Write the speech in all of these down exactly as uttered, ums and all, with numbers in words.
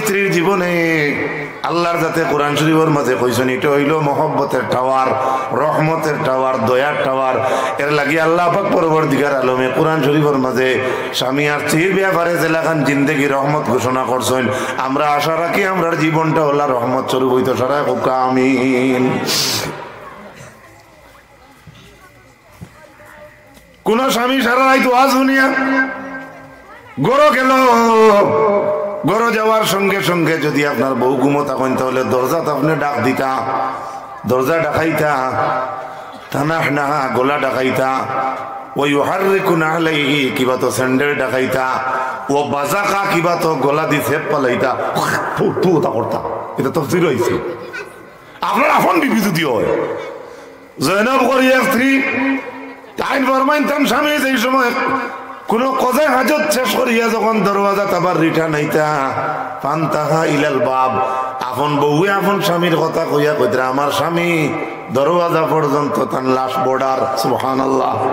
স্ত্রীর জীবনে আল্লাহর জাতে কোরআন শরীফর মাঝে কইছইন, ইটা অইলো মহব্বতের টাওয়ার, রহমতের টাওয়ার, দয়ার টাওয়ার। এর লাগি আল্লাহ পাক পরওয়ারদিগার আলমে কোরআন শরীফর মাঝে স্বামী আর স্ত্রীর ব্যাপারে যেলাখান জিন্দেগি রহমত ঘোষণা করছইন, আমরা আশা রাখি আমরার জীবনটা অলা রহমত স্বরূপ অইতো। সারায় কউক্কা আমিন। কোন স্বামী সারা রাইত ওয়াজ হুনিয়া ঘরো গেল, ঘরো যাওয়ার সঙ্গে সঙ্গে যদি আপনার বউ ঘুমো থাকইন, তাহলে দরজাত আপনে ডাক দিতা, দরজা ডাকাইতা, তানাহনাহা, গলা ডাকাইতা, ওয়া ইউহাররিকু নাআলাইহি, কিবা তো স্যান্ডেল ডাকাইতা, ওয়া বাজাকা, কিবা তো গলাদি ছেপ ফালাইতা, ফু, ফু, ওটা করতা। ইটা তফসির অইছে। আপনার আপন বিবি যদি অয়, জয়নব করি এক স্ত্রী, তাইন ফরমাইন তান স্বামী যেই সময় কোনো কজায় হাজত শেষ করিয়া যখন দরওয়াজাত আবার return আইতা, ফান্তাহা ইলাল বাব, আপন বউয়ে আপন স্বামীর কথা কইয়া কইতরা, "আমার স্বামী দরওয়াজা পর্যন্ত তান last border।" সুবহানাল্লাহ।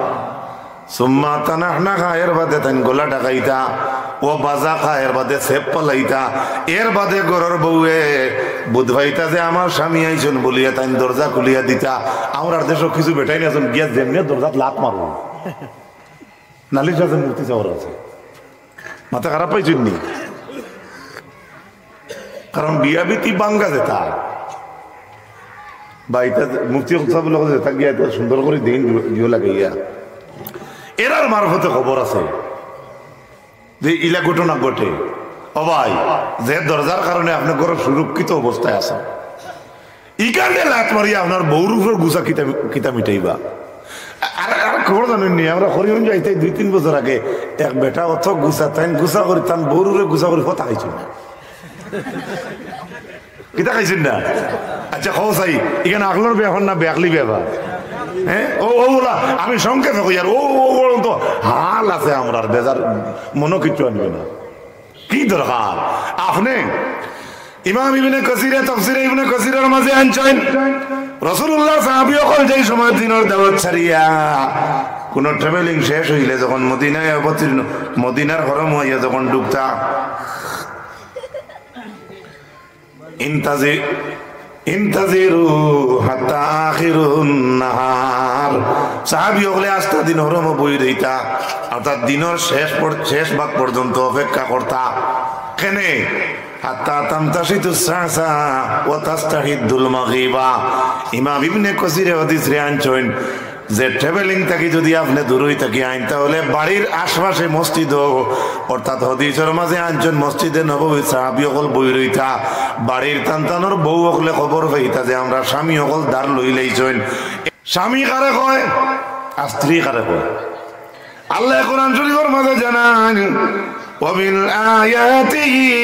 সুম্মা তানাহনাহা, এর বাদে তাইন গলা ডাকাইতা, ওয়া বাজাকা, এর বাদে ছেপ ফালাইতা, এর বাদে ঘরর বউয়ে বুঝ পাইতা যে আমার স্বামী আইছইন বলিয়া তাইন দরজা খুলিয়া দিতা। আমরার দেশো কিছু বেটাইন আছইন গিয়া যেমনে দরজাত লাত মারইন। নালিশ আছে, মুফতি সাবর আছে। মাথা খারাপ পাইছইন নি? কারণ বিয়া বিতি ভাঙ্গা যেতা। বা ইতা মুফতি সাবর লগে যেতা গিয়া ইতা সুন্দর করি দেইন দিও লাগাইয়া। এরার মারফতে খবর আছে যে ইলা ঘটনা ঘটে। ও ভাই, যে দরজার কারণে আপনে ঘরো সুরক্ষিত অবস্থায় আছইন, ইখানে লাত মারিয়া আপনার বউর উপর গুছা কিতা, কিতা মিটাইবা? আর, আর খবর জানইন নি, আমরা হরিগঞ্জ আইতে দুই তিন বছর আগে এক বেটা অত গুছা, তাইন গুছা করি, তান বউর উপরে গুছা করি কথা খাইছইন না। কিতা খাইছইন না? আচ্ছা, কও চাই, ইখান আকলর ব্যাপার না বেআকলি ব্যাপার? হ্যাঁ, ও, ও, ওলা, আমি সংক্ষেপে কইয়ার, ও, ও, ও, তো হাল আছে আমরার, বেজার মনো কিচ্ছু আনবে না। কি দরকার? আপনে ইমাম ইবনে কাসিরে তাফসিরে ইবনে কাসিরর মাঝে আনছইন, রাসূলুল্লাহর সাহাবী অকল যেই সময় দিনর দাওয়াত ছাড়িয়া কোনো travelling শেষ অইলে যখন মদিনায় অবতীর্ণ, মদিনার হরম অইয়া যখন ঢুকতা, ইন্তাজি-, ইন্তাজিরু হাত্তা আখিরুন নাহার। সাহাবী অকলে আস্তা দিন হরমো বই রইতা, অর্থাৎ দিনর শেষ পর-, শেষ ভাগ পর্যন্ত অপেক্ষা করতা। কেনে? হাত্তা তামতাশিতু সাসা ওয়া তাস্তাহিদ্দুল মাগিবা। ইমাম ইবনে কাসিরে হাদিসরে আনছইন, যে travelling থাকি যদি আপনে দূরই থাকি আইন, তাহলে বাড়ির আশপাশে মসজিদো, অর্থাৎ হাদিসর মাঝে আনছইন মসজিদে নববীত সাহাবী অকল বই রইতা, বাড়ির তান্তানোর বউ অকলে খবর পাইতা যে আমরার স্বামী অকল দার লইলাইছইন। স্বামী কারে কয় আর স্ত্রী কারে কয়? আল্লায় কোরআন শরীফর মাঝে জানাইন, "ওয়া মিন আয়াতিহি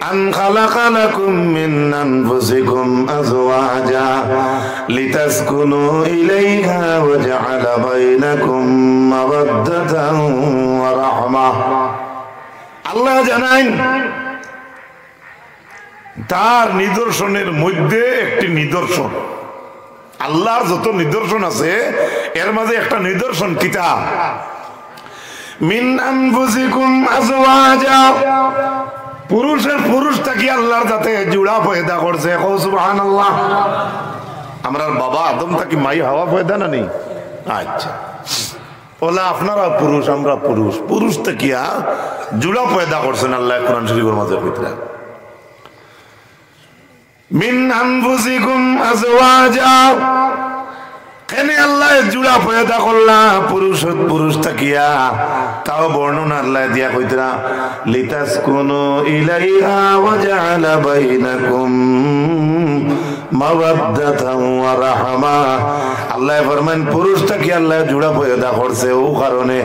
আন খালাকা লাকুম মিন আনফুসিকুম আজওয়াজা লিতাসকুনু ইলাইহা ওয়া জাআলা বাইনাকুম মাওয়াদ্দাতান ওয়া রাহমা।" আল্লায় জানাইন, তার নিদর্শনের মধ্যে একটি নিদর্শন, আল্লাহর যত নিদর্শন আছে, এর মাঝে একটা নিদর্শন কিতা? মিন আনফুসিকুম আজওয়াজা, পুরুষের পুরুষ থাকি আল্লাহর জাতে জুড়া পয়দা করছে। কও সুবহানাল্লাহ। আমরার বাবা আদম থাকি মাই হাওয়া পয়দা না নি? আচ্ছা, ওলা আপনারা পুরুষ, আমরা পুরুষ, পুরুষ থাকিয়া জুড়া পয়দা করছেন আল্লায় কোরআন শরীফর মাঝে কইতরা। মিন আনফুসিকুম আজওয়াজা। কেনে আল্লায় জুড়া পয়দা করলা পুরুষ, পুরুষ থাকিয়া? তাও বর্ণনা আল্লায় দিয়া কইতরা, "লিতাসকুনু ইলাইহা ওয়া জাআলা বাইনাকুম মাওয়াদ্দাতান ওয়া রাহমা।" আল্লায় ফরমাইন, পুরুষ থাকিয়া আল্লায় জুড়া পয়দা করছে অউ কারণে,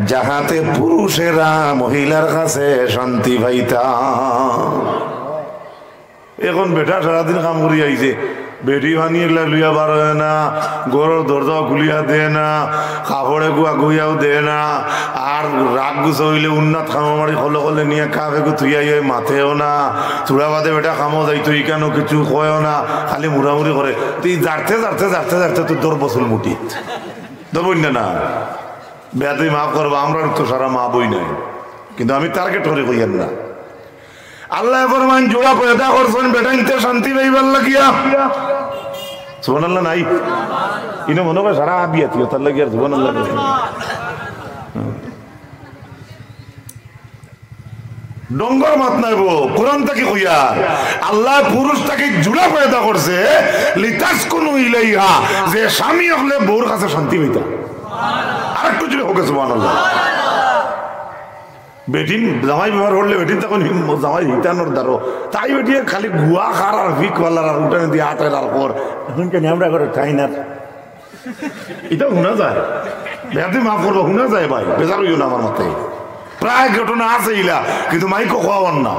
যাহাতে পুরুষেরা মহিলার কাছে শান্তি পাইতা। এখন বেটা সারাদিন কাম করি আইছে, বেটি পানি একলা লইয়া বার অয় না, ঘরর দরজাও খুলিয়া দেয় না, কাপড় এগু আগুয়াও দেয় না, আর রাগ গুছা অইলে উন্নাত কামো মারি কলে কলে নিয়া কাপ এগু থুইয়া অয় মাতেও না, থুড়া বাদে বেটা কামো যাইতো, ইখানও কিছু কয়ও না, খালি মুড়ামুড়ি করে। তো ই জারতে জারতে জারতে জারতে তো দর বছর মুটি। দর বইন না না? বেয়াদবি মাফ করবা, আমরার তো সারা মা বই নাই, কিন্তু আমি target করি কইয়ার না। আল্লায় ফরমাইন, জুড়া পয়দা করছইন বেটাইন্তে শান্তি পাইবার লাগিয়া। সুবহানাল্লাহ নাই? ইনো মনো করে সারা আবিয়াতি, তার লাগি আর সুবহানাল্লাহ কইছে না। ডঙ্গর মাত নাইবো, কোরআন থাকি কইয়ার। আল্লায় পুরুষ থাকি জুড়া পয়দা করছে, লিতাসকুনু ইলাইহা, যে স্বামী অকলে বউর কাছে শান্তি পাইতা। আরেকটু জুরে কউক্কা সুবহানাল্লাহ। বেটিন জামাই বেমার পড়লে বেটিন তখন হিম-, জামাই হিতানোর দ্বারো। তাই বেটিয়ে খালি গুয়া খার আর ফিক পালার আর উঠানে দিয়া আটের আর কর। এখন কেন আমরা করে খাই না? ইটা হুনা যায়। বেয়াদবি মাফ করবা, হুনা যায় ভাই। বেজার অইও না আমার মাতে। প্রায় ঘটনা আছে ইলা, কিন্তু মাইকো কওয়ার না।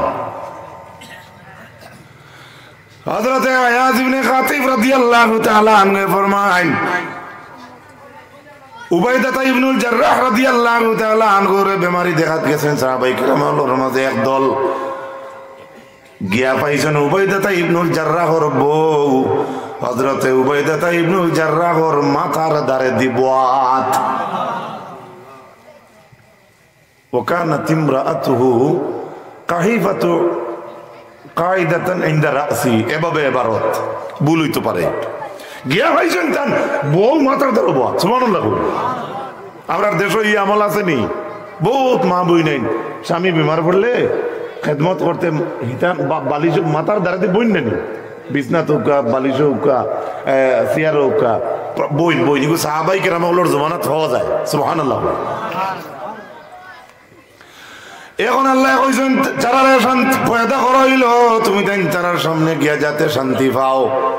হযরতে আয়াজ ইবনে খাতিব রাদিয়াল্লাহু তাআলা আনহু ফরমাইন, উবাইদাতা ইবনুল জাররাহ রাদিয়াল্লাহু তাআলা আনহুরে বেমারি দেখাত গেছইন সাহাবায়ে কেরামর মাঝে একদল। গিয়া পাইছইন উবাইদাতা ইবনুল জাররাহর বউ, হযরতে উবাইদাতা ইবনুল জাররাহর মাথার দ্বারে দি বওয়াত। ওয়া কানাত ইমরাআতুহু কাহিফাতু কাইদাতান ইনদা রাসি, এভাবে এবারত ভুল অইতো পারে। গিয়া পাইছইন তান বউ মাথার দ্বারে বওয়াত। সুবহানাল্লাহ। আমরার দেশো ই আমল আছে নি? বউত মা-বইনাইন স্বামী বেমার পড়লে খেদমত করতে হিতান বা-, বালিশ মাথার দ্বারে দি বইন না নি? বিছনাত অউক্কা, বালিশ অউক্কা, এ, চেয়ার অউক্কা, বইন, বইন। ইগু সাহাবায়ে কেরাম অকলর জমানাত পাওয়া যায়। সুবহানাল্লাহ। এখন আল্লায় কইছইন, যারারে শান্তি পয়দা করা অইলো, তুমি তাইন তারার সামনে গিয়া যাতে শান্তি পাও।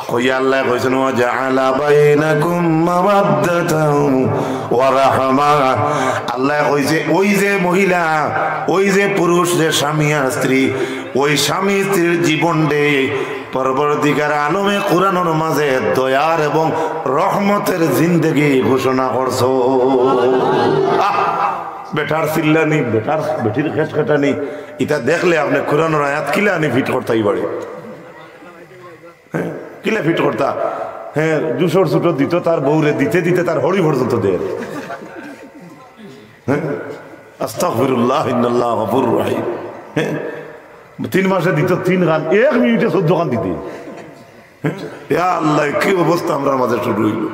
কইয়া আল্লায় কইছইন, "ওয়া জাআলা বাইনাকুম মাওয়াদ্দাতাও ওয়া রাহমা।" আল্লায় কইছে, ওই যে মহিলা, ওই যে পুরুষ, যে স্বামী আর স্ত্রী, ওই স্বামী স্ত্রীর জীবনরে পরবর্তীকার আলমে কোরআনর মাঝে দয়ার এবং রহমতের জিন্দেগি ঘোষণা করছো। আহ! বেটার চিল্লানি, বেটার, বেটির খেটখেটানি, ইতা দেখলে আপনে কোরআনর আয়াত কিলা আনি ফিট করতাই পারে। হ্যাঁ? কিলা ফিট করতা? হ্যাঁ, দুশোর ছুটো দিত তার বউরে, দিতে দিতে তার হড়ি পর্যন্ত দের। হ্যাঁ? আস্তাগফিরুল্লাহ, ইন্নাল্লাহ গফুরুর রহিম। হ্যাঁ? তিন মাসে দিত তিন খান, এক মিনিটে চোদ্দ খান দিতে। হ্যাঁ? ইয়া আল্লাহ, কি অবস্থা আমরার মাঝে শুরু অইলো।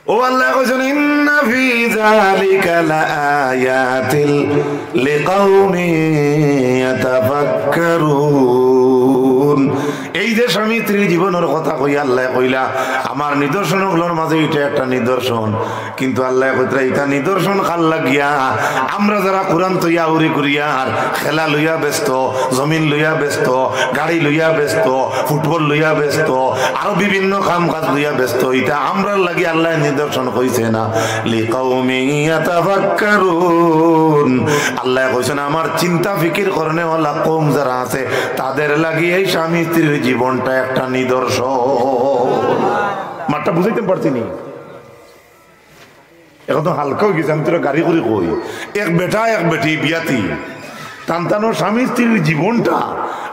ও আল্লায় কইছইন, "ইন্না ফি যালিকা লাআয়াতিল লিকাউমিন ইয়াতাফাক্কারুন।" এই যে স্বামী স্ত্রীর জীবনর কথা কইয়া আল্লায় কইলা, আমার নিদর্শন অকলর মাঝে ইটা একটা নিদর্শন। কিন্তু আল্লায় কইতরা, ইটা নিদর্শন কার লাগিয়া? আমরা যারা কোরআন থইয়া উড়ি করিয়ার, খেলা লইয়া ব্যস্ত, জমিন লইয়া ব্যস্ত, গাড়ি লইয়া ব্যস্ত, ফুটবল লইয়া ব্যস্ত, আরো বিভিন্ন কাম কাজ লইয়া ব্যস্ত। ইটা আমরার লাগি আল্লায় নিদর্শন কইছে না। লিকাউমিন ইয়াতাফাক্কারুন। আল্লায় কইছইন, আমার চিন্তা ফিকির করনেওয়ালা কওম যারা আছে, তাদের লাগি এই স্বামী স্ত্রীর জীবনটা একটা নিদর্শন। মাতটা বুঝাইতাম পারছি নি? এখন তো হালকা অই গেছে, আমি তোরা গাড়ি করি কই। এক বেটা, এক বেটি, বিয়াতি। তান তানোর স্বামী স্ত্রীর জীবনটা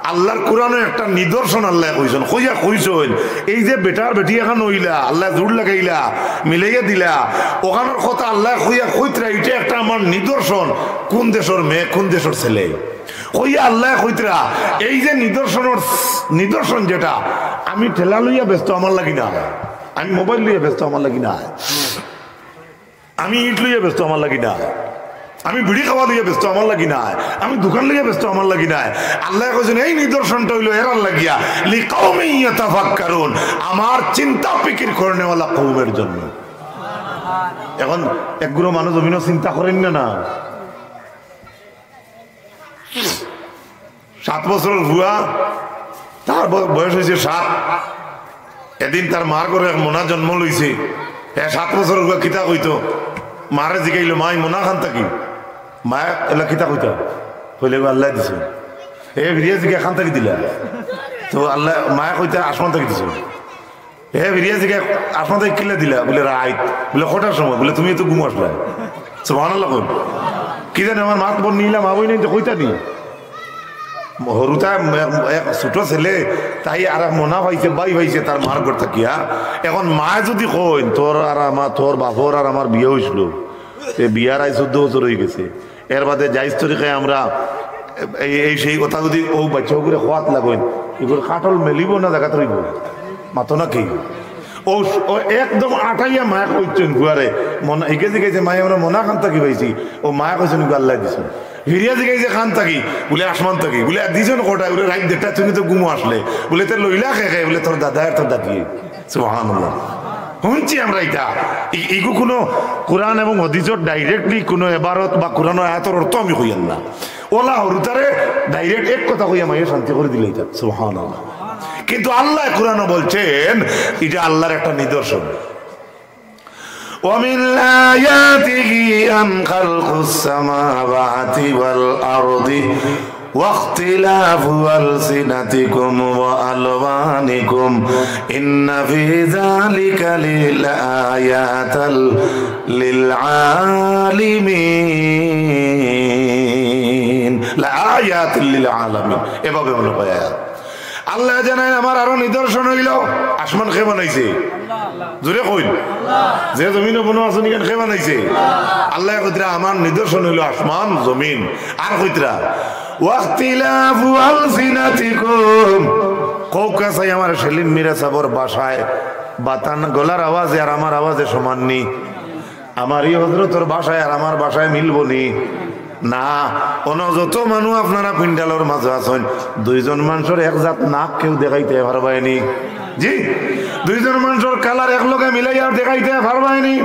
আল্লাহর কোরআনর একটা নিদর্শন আল্লায় কইছইন। কইয়া কইছইন, এই যে বেটার বেটি এখান অইলা, আল্লায় জুড় লাগাইলা, মিলাইয়া দিলা, অখানর কথা আল্লায় কইয়া কইতরা, ইটা একটা আমার নিদর্শন। কোন দেশর মেয়ে, কোন দেশর ছেলে? কইয়া আল্লায় কইতরা, এই যে নিদর্শনর, নিদর্শন যেটা, আমি ঠেলা লইয়া ব্যস্ত, আমার লাগি না। আমি মোবাইল লইয়া ব্যস্ত, আমার লাগি না। আমি ইট লইয়া ব্যস্ত, আমার লাগি না। আমি বিড়ি খাওয়া লইয়া ব্যস্ত, আমার লাগি না। আমি দোকান লইয়া ব্যস্ত, আমার লাগি না। আল্লায় কইছইন, এই নিদর্শনটা অইলো এরার লাগিয়া, লিকাউমিন ইয়াতাফাক্কারুন, আমার চিন্তা ফিকির করনেওয়ালা কওমের জন্য। এখন একগুলো মানুষ জমিনও চিন্তা করইন না, না? সাত বছরর পুয়া, তার ব-, বয়স অইছে সাত। এদিন তার মার ঘরো এক মনা জন্ম লইছে। হে সাত বছরর পুয়া কিতা কইতো? মারে জিগাইলো, "মা, ই মনা খান থাকি?" মায়ে এলা কিতা কইতা? কইলে, "গো আল্লায় দিছে।" এ ফিরিয়া জিগায়, "খান থাকি দিলা?" তো আল্লায়, মায়ে কইতা, "আসমান থাকি দিছে।" হে ফিরিয়া জিগায়, "আসমান থাকি কিলা দিলা?" বুলে, "রাইত।" বুলে, "কটার সময়?" বুলে, "তুমি তো ঘুমো আছলায়।" সুবহানাল্লাহ কইন। কি জানি আমার মাত বন নিলা, মা বইন তো কইতা নি। হুরুতা এক, এক ছোট ছেলে, তাই আর এক মনা পাইছে, ভাই পাইছে তার মার ঘর থাকিয়া। এখন মায়ে যদি কইন, "তোর আর আমার, তোর বাপর আর আমার বিয়া অইছিল, এ বিয়ার আইজ চৌদ্দ বছর অই গেছে, এর বাদে জায়েজ তরিকায় আমরা এই, এই সেই কথা যদি ও বাচ্চা করে খোয়াত লাগইন, এগুলো কাঠল মেলিব না জাগাত রইব? মাতো না কি? ও, ও একদম আটাইয়া মায়া কইছেন বুয়ারে, মন, হিকে জিগাইছে, "মাই, আমরা মনা খান থাকি পাইছি।" ও মায়া কইছেন, "গো আল্লাহ দিছেন।" ফিরিয়া জিগাইছে, "খান থাকি?" বলে, "আসমান থাকি।" বলে, "আর দিছেন কটায়?" বলে, "রাইত দেড়টা তুমি তো ঘুমো আসলে।" বলে, "তে লইলা খে খে?" বলে, "তোর দাদা আর তোর দাদিয়ে।" সুবহানাল্লাহ। শুনছি আমরা এটা। এই, এইগু কোনো কোরআন এবং হাদিসর directly কোনো এবারত বা কোরআনর আয়াতর অর্থ আমি কইয়ার না। ওলা হরুতারে direct এক কথা কইয়া মাইয়া শান্তি করে দিলে এটা। সুবহানাল্লাহ। কিন্তু আল্লাহ কোরআনও বলছেন, এটা আল্লাহর একটা নিদর্শন। ومن آياته أن خلق السماوات والأرض واختلاف ألسنتكم وألوانكم إن في ذلك لآيات للعالمين لآيات للعالمين। এভাবে মনে হয় আয়াত। আল্লাহ জানায়, "আমার আরো নিদর্শন হইল।" আসমান কে বানাইছে? জোরে কইন। যে জমিনও বনো আছেন, ইখান কে বানাইছে? আল্লাহ কইতরা, "আমার নিদর্শন হইল আসমান, জমিন।" আর কইতরা, "ওয়াখতিলাফু আলসিনাতিকুম।" কউক্কা চাই আমার সেলিম মিরা সাবর ভাষায়, বাতান গলার আওয়াজে আর আমার আওয়াজে সমান নি। আমার ই হজরতর ভাষায় আর আমার ভাষায় মিলবো নি? না, অনো যত মানুষ আপনারা পিন্ডালর মাঝে আছেন, দুইজন মানুষর এক জাত নাক কেউ দেখাইতে পারবায়নি। জি, দুইজন মানুষর কালার এক লগে মিলাইয়া দেখাইতে পারবায়নি।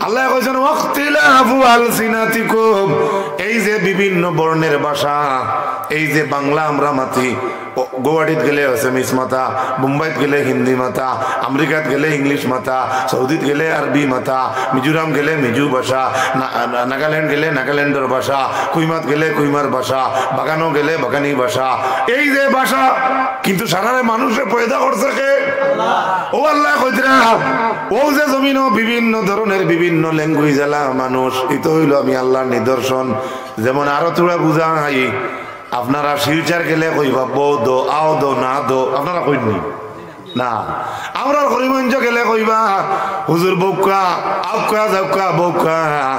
আল্লাহ কইছেন, "ওয়াখতিলাফু আলসিনাতিকুম।" এই যে বিভিন্ন বর্ণের ভাষা, এই যে বাংলা আমরা মাতি, ও, গুয়াহাটিত গেলে আসামিস মাতা, বোম্বাইত গেলে হিন্দি মাতা, আমেরিকাত গেলে ইংলিশ মাতা, সৌদিত গেলে আরবি মাতা, মিজোরাম গেলে মিজো ভাষা, না-, না-, নাগাল্যান্ড গেলে নাগাল্যান্ডর ভাষা, কুইমাত গেলে কুইমার ভাষা, বাগানো গেলে বাগানি ভাষা। এই যে ভাষা, কিন্তু সারারে মানুষে পয়দা করছে কে? ও আল্লাহ কইতরা, ও যে জমিনও বিভিন্ন ধরনের বিভিন্ন language আলা মানুষ, ইতো হইল আমি আল্লাহর নিদর্শন। যেমন আরো থুড়া বুঝাই, আপনারা শিলচর গেলে কইবা, "বউ দো, আও দো, না দো।" আপনারা কইননি? না। আমরার করিমগঞ্জ গেলে কইবা, "হুজুর বউক্কা, আউক্কা, যাউক্কা, বউক্কা।"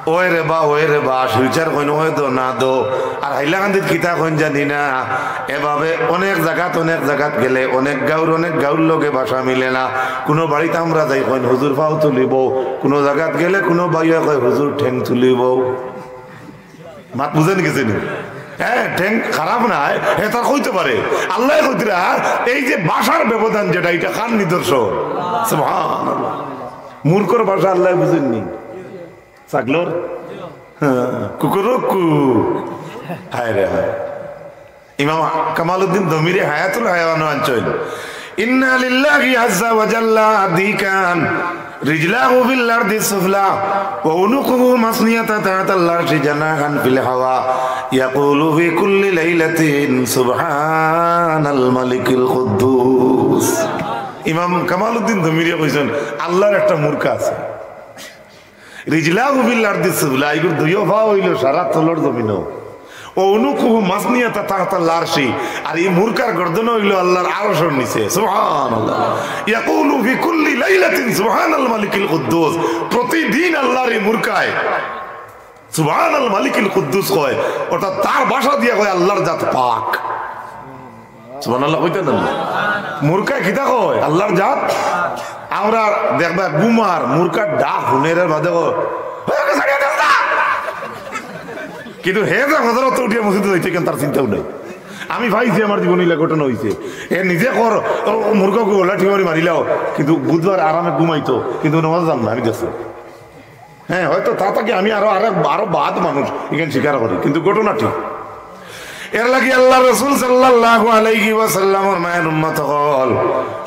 ওই রে বা, ওই রে বা, শিলচর কইন, "ওই দো, না দো।" আর হাইলাকান্দিত কিতা কইন জানি না। এভাবে অনেক জাগাত, অনেক জাগাত গেলে অনেক গাউর, অনেক গাউর লগে ভাষা মিলে না। কোনো বাড়িত আমরা যাই কইন, "হুজুর ফাও তুলিব।" কোনো জাগাত গেলে কোনো ভাইয়ে কয়, "হুজুর ঠেং তুলিব।" মাত বুঝেন গেছে নি? হ্যাঁ, ঠেং খারাপ না, হে তার কইতে পারে। আল্লাহ কইতরা, এই যে ভাষার ব্যবধান যেটা, এটা কার নিদর্শন? সুবহানাল্লাহ। মূর্খর ভাষা আল্লাহ বুঝেননি? ছাগলর? হ্যাঁ, কুকুরকু। হায় রে হায়। ইমাম কামালউদ্দিন দমিরি হায়াতুল হায়াওয়ানো আনছইন, "ইন্না লিল্লাহি আযজা ওয়া জাল্লা দিকান, রিজলাহু ফিল আরদি সুফলা, ওয়া উনুকুহু মাসনিয়াতা তাহতাল আরশি জানাহান ফিল হাওয়া, ইয়াকুলু ফি কুল্লি লাইলাতিন সুবহানাল মালিকিল কুদ্দুস।" ইমাম কামালউদ্দিন দমিরিয়ে কইছেন, আল্লাহর একটা মুর্কা আছে। রিজলাহু ফিল আরদি সুফলা, ইগুর দুইও পা হইল সারা তলর জমিনও। ওয়া উনুকুহু মাসনিয়াতা তাহতাল আরশি, আর এই মুর্কার গর্দন হইল আল্লাহর আরশর নিচে। সুবহানাল্লাহ। ইয়াকুলু ফি কুল্লি লাইলাতিন সুবহানাল মালিকিল কুদ্দুস, প্রতিদিন আল্লাহর এই মুর্কায় সুবহানাল মালিকিল কুদ্দুস কয়, অর্থাৎ তার ভাষা দিয়া কয় আল্লাহর জাত পাক। সুবহানাল্লাহ কইতা না? মুর্কায় কিতা কয়? আল্লাহর জাত। আমরা দেখবা গুমার মুর্কার ডাক হুনের বাদে কয়, "ওই ওকে ছাড়িয়ে দে না।" কিন্তু হে যে হজরত উঠিয়া মসজিদে যাইতে কেন তার চিন্তাও নাই। আমি পাইছি আমার জীবনে ইলা ঘটনা হইছে। এ নিজে কর, ও মুর্গাকে ওলা ঠিক মারি মারিলাও, কিন্তু বুধবার আরামে ঘুমাইতো, কিন্তু নামাজ যান না, আমি দেখছি। হ্যাঁ, হয়তো তা থাকি আমি আরো, আরো, আরো বাদ মানুষ এখানে স্বীকার করি, কিন্তু ঘটনা ঠিক। এর লাগি আল্লাহ রসুল সাল্লাল্লাহু আলাইহি ওয়াসাল্লামর মায়ের উম্মত হল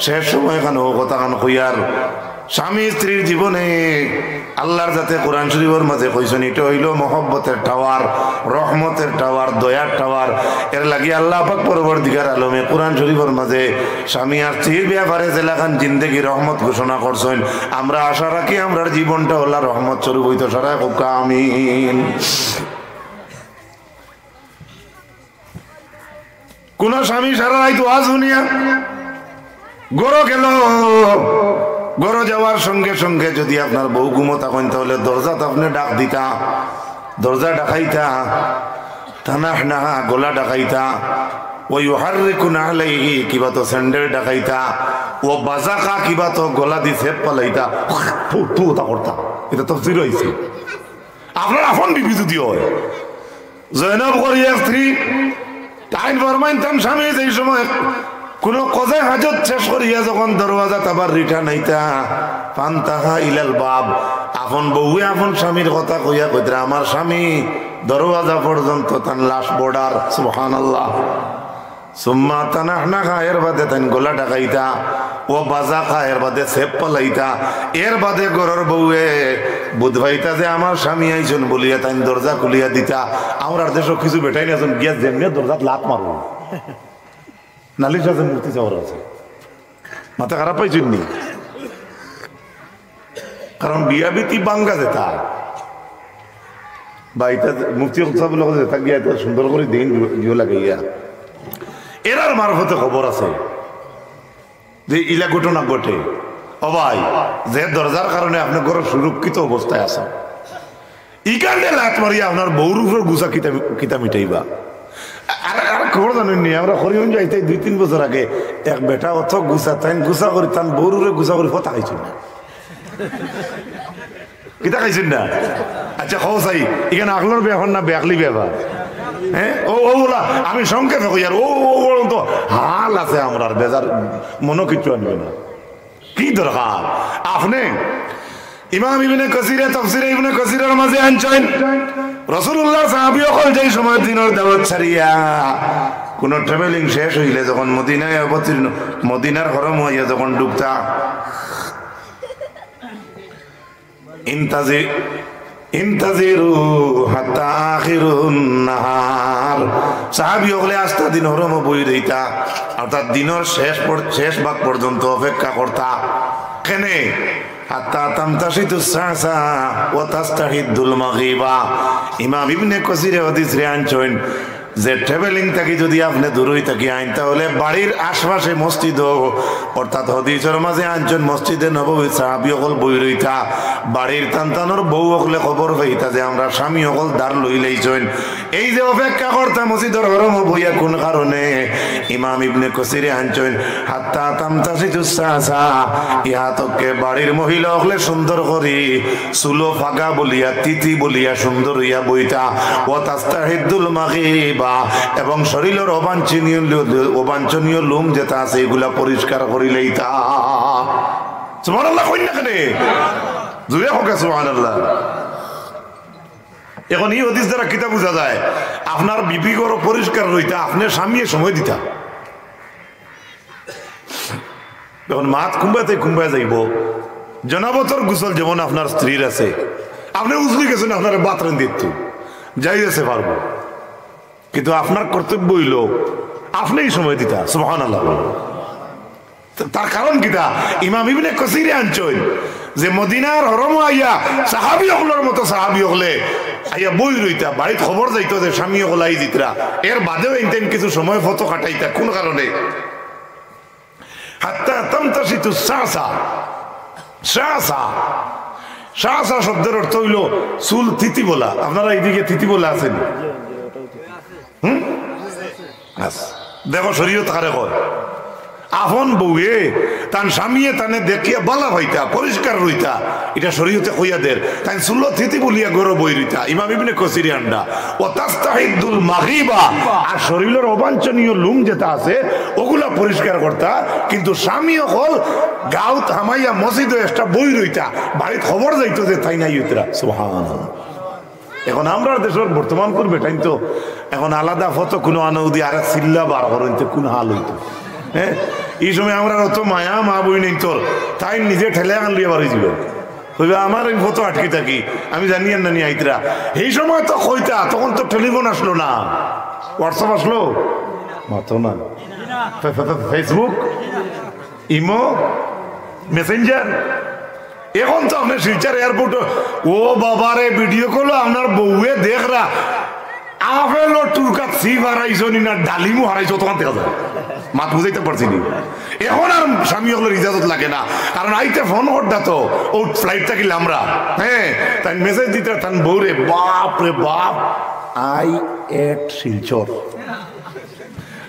শেষ সময় খান ও কথা খান কইয়ার স্বামী স্ত্রীর জীবনে আল্লাহর জাতে কোরআন শরীফর মাঝে কইছেন, এটা হইল মহব্বতের টাওয়ার, রহমতের টাওয়ার, দয়ার টাওয়ার। এর লাগি আল্লাহ পাক পরবর্তীকার আলমে কোরআন শরীফর মাঝে স্বামী আর স্ত্রীর ব্যাপারে যেলাখান জিন্দেগি রহমত ঘোষণা করছেন, আমরা আশা রাখি আমরার জীবনটা হলা রহমত স্বরূপ হইতো। সারা হোক আমিন। কোন স্বামী সারা রাইত ওয়াজ শুনিয়া ঘরো গেল, ঘরো যাওয়ার সঙ্গে সঙ্গে যদি আপনার বউ ঘুমো থাকেন, তাহলে দরজাত আপনি ডাক দিতা, দরজা ডাকাইতা। তানাহনাহা, গলা ঢাকাইতা। ওয়া ইউহাররিকু নালাইহি, কিবা তো স্যান্ডেল ঢাকাইতা। ওয়া বাযাকা, কিবা তো গলাদি ছেপ ফালাইতা। ফু, ফু, তা করতা। ইটা তাফসীরো আইছে। আপনার আপন বিবি যুদি অয়, জয়নব করি এক স্ত্রী, তাইন ফরমাইন তান স্বামী যেই সময় কুনু কজায়ে হাজত শেষ করিয়া যখন দরওয়াজাত আবার return আইতা, ফানতাহা ইলাল বাব, আপন বউয়ে আপন স্বামীর কথা কইয়া কইতরা, "আমার স্বামী, দরওয়াজা পর্যন্ত তান last border।" সুবহানাল্লাহ। সুম্মা তানাহনাহা, এর বাদে তাইন গলা ঢাকাইতা, ওয়া বাযাকা, এর বাদে ছেপ ফালাইতা, এর বাদে ঘরর বউয়ে বুঝ পাইতা যে আমার স্বামী আইছইন বলিয়া তাইন দরজা খুলিয়া দিতা। আমরার দেশো কিছু বেটাইন আছইন গিয়া যেমনে দরজাত লাত মারইন। নালিশ আছে, মুফতি সাবর আছে। মাথা খারাপ পাইছইন নি? কারণ বিয়া বিতি ভাঙ্গা যেতা। বা ইতা মুফতি সাবর লগে যেতা গিয়া ইতা সুন্দর করি দেইন দিও লাগাইয়া। এরার মারফতে খবর আছে যে ইলা ঘটনা ঘটে। ও ভাই, যে দরজার কারণে আপনে ঘরো সুরক্ষিত অবস্থায় আছইন, ইখানে লাত মারিয়া আপনার বউর উপর গুছা কিতা, কিতা মিটাইবা? আর, আর খবর জানইন নি, আমরা হরিগঞ্জ আইতে দুই তিন বছর আগে এক বেটা অত গুছা, তাইন গুছা করি, তান বউর উপরে গুছা করি ফতা খাইছইন না। কিতা খাইছইন না? আচ্ছা, কও চাই, ইখান আকলর ব্যাপার না বেআকলি ব্যাপার? হ্যাঁ, ও, ও, ওলা, আমি সংক্ষেপে কইয়ার, ও, ও, ও, তো হাল আছে আমরার, বেজার মনো কিচ্ছু আনবে না। কি দরকার? আপনে ইমাম ইবনে কাসিরে তাফসিরে ইবনে কাসিরর মাঝে আনছইন, রাসূলুল্লাহর সাহাবী অকল যেই সময় দিনর দাওয়াত ছাড়িয়া কুনু travelling শেষ অইলে যখন মদিনায় অবতীর্ণ, মদিনার হরম অইয়া যখন ঢুকতা, ইন্তাজি-, ইন্তাজিরু হাত্তা আখিরুন নাহার। সাহাবী অকলে আস্তা দিন হরমো বই রইতা, অর্থাৎ দিনর শেষ পর-, শেষ ভাগ পর্যন্ত অপেক্ষা করতা। কেনে? হাত্তা তামতাশিতুস সাসা ওয়া তাস্তাহিদ্দুল মাগিবা। ইমাম ইবনে কাসিরে হাদিসরে আনছইন, যে travelling থাকি যুদি আপনে দূরই থাকি আইন, তাহলে বাড়ির আশপাশে মসজিদো, অর্থাৎ হাদিসর মাঝে আনছইন মসজিদে নববীত সাহাবী অকল বই রইতা, বাড়ির তান তানর বউ অকলে খবর পাইতা যে আমরার স্বামী অকল দার লইলাইছইন। এই যে অপেক্ষা করতা মসজিদর হরমো বইয়া কুন কারণে? ইমাম ইবনে কাসিরে আনছইন, হাত্তা তামতাশিতুস সাসা, ইহা তককে বাড়ির মহিলা অকলে সুন্দর করি চুলো ফাগা বলিয়া, তিতি বলিয়া সুন্দর অইয়া বইতা। ওয়া তাস্তাহিদ্দুল মাগিবা, এবং শরীলর অবাঞ্ছনীয় লু-, অবাঞ্ছনীয় লোম যেতা আছে, ইগুলা পরিষ্কার করিলাইতা। সুবহানাল্লাহ কইন না কেনে? জুরে কউক্কা সুবহানাল্লাহ। এখন ই হাদিস দ্বারা কিতা বুঝা যায়? আপনার বিবি ঘরো পরিষ্কার রইতা, আপনে স্বামীয়ে সময় দিতা। এখন মাত কুনবায় থাকি কুনবায় যাইবো। জনাবতর গোসল যেমন আপনার স্ত্রীর আছে, আপনে উজলি গেছইন, আপনারে ভাত রান্দিতো, জায়েজ আছে, পারবো। কিন্তু আপনার কর্তব্য অইলো আপনেই সময় দিতা। সুবহানাল্লাহ। তা-, তার কারণ কিতা? ইমাম ইবনে কাসিরে আনছইন যে মদিনার হরমো আইয়া সাহাবী অকলর মতো সাহাবী অকলে আইয়া বই রইতা, বাড়িত খবর যাইতো যে স্বামী অকল আইজিত্রা, এর বাদেও ইনতাইন কিছু সময় ফতো কাটাইতা। কুন কারণে? হাত্তা তামতাশিতুস সাসা। সাসা, সাসা শব্দর অর্থ অইলো চুল তিতি বলা। আপনারা এইদিকে তিতি বলা আছেন? হুম? আচ্ছা। দেখো, শরীয়ত কারে কয়? আপন বউয়ে তান স্বামীয়ে তানে দেখিয়া বালা পাইতা, পরিষ্কার রইতা, ইটা শরীয়তে কইয়া দের। তাইন চুলো তিতি বলিয়া ঘরো বই রইতা। ইমাম ইবনে কাসিরে আনরা। ওয়া তাস্তাহিদ্দুল মাগিবা, আর শরীলর অবাঞ্ছনীয় লোম যেতা আছে, ওগুলা পরিষ্কার করতা। কিন্তু স্বামী অকল গাউত হামাইয়া মসজিদো extra বই রইতা, বাড়িত খবর যাইতো যে তাইন আইত্রা। সুবহানাল্লাহ। এখন আমরার দেশর বর্তমান কুন বেটাইন তো এখন আলাদা ফতো কুনু আনো যুদি আরেক চিল্লা বার করইন তে কুন হাল অইতো? হ্যাঁ, ই সময় আমরার অত মায়া মা বইন ইন্তর, তাইন নিজে ঠেলা আনলিয়া বাড়ি যাইবা। কইবা, "আমার এই ফতো আটকি থাকি, আমি জানি আর নানি আইত্রা।" এই সময় তো কইতা, তখন তো টেলিফোন আছলো না, WhatsApp আছলো, মাতো না, ফে-, ফে-, ফে-, Facebook, ইমো, Messenger। এখন তো আপনে শিলচর এয়ারপোর্টো, ও বাবারে, video call-ও আপনার বউয়ে দেখরা, আপেলর টুকাত ছিপ হারাইছো নি না ডালিমও হারাইছো, তখন দেখা যায়। মাত বুঝাইতে পারছি নি? এখন আর স্বামী অকলর ইজাজত লাগে না, কারণ আইতে ফোন করতা তো, ও flight থাকি লামরা, হ্যাঁ, তাইন message দিতা তান বউরে, বাপ রে বাপ, আই এট শিলচর।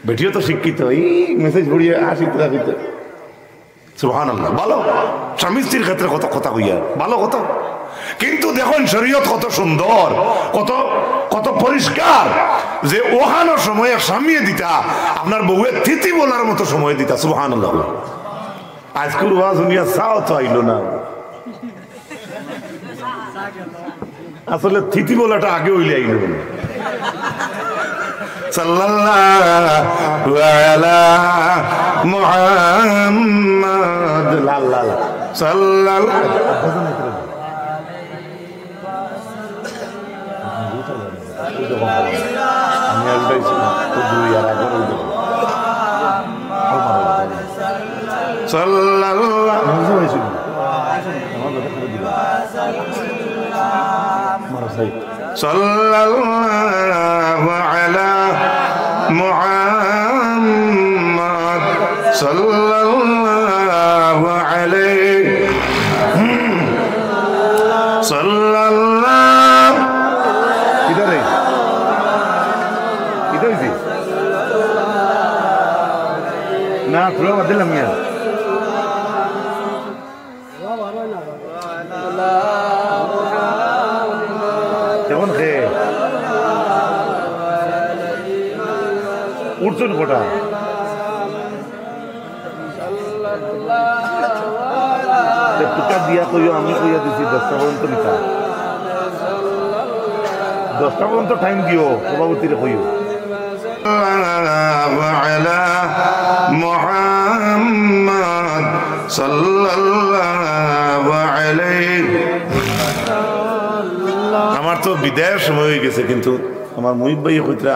বেটিও তো শিক্ষিত, এই মেসেজ পড়িয়া আর শিক্ষিত, শিক্ষিত। সুবহানাল্লাহ। ভালো, স্বামী স্ত্রীর ক্ষেত্রে কত কথা কইয়া, ভালো কথা। কিন্তু দেখইন শরীয়ত কত সুন্দর, কত, কত পরিষ্কার, যে অখানো সময় এক স্বামীয়ে দিতা, আপনার বউয়ে থিতি বলার মতো সময় দিতা। সুবহানাল্লাহ। আইজকুর ওয়াজ হুনিয়া চাও তো আইলো না। আসলে থিতি বলাটা আগে অইলে আইলো। সাল্লাল্লাহু আলা মুহাম্মাদ। লা, লা, লা। সাল্লাল্লাহু আমি উল্টাইছি না, তো দুই আর একবার উল্টো। সাল্লাল্লাহু। আমার কথা করে দিলাম। আমার ভাই। সাল্লাল্লাহু আলা মুহাম্মাদ। সাল্লাল্লাহু আলাইহি সাল্লাল্লাহু। কিতা রে? কিতা অইছে? না, তোরা বাদ দিলাম ইয়া। এখন খে উঠছুন কটা? তে টুকা দিয়া কইও, আমি কইয়া দিছি দশটা পর্যন্ত নিতা। দশটা পর্যন্ত টাইম দিও, সভাপতিরে কইও। সাল্লাল্লাহু আলা মুহাম্মাদ সাল্লাল্লাহু আলাইহি। আমার তো বিদায়ের সময় অই গেছে, কিন্তু আমার মুহিব ভাইয়ে কইতরা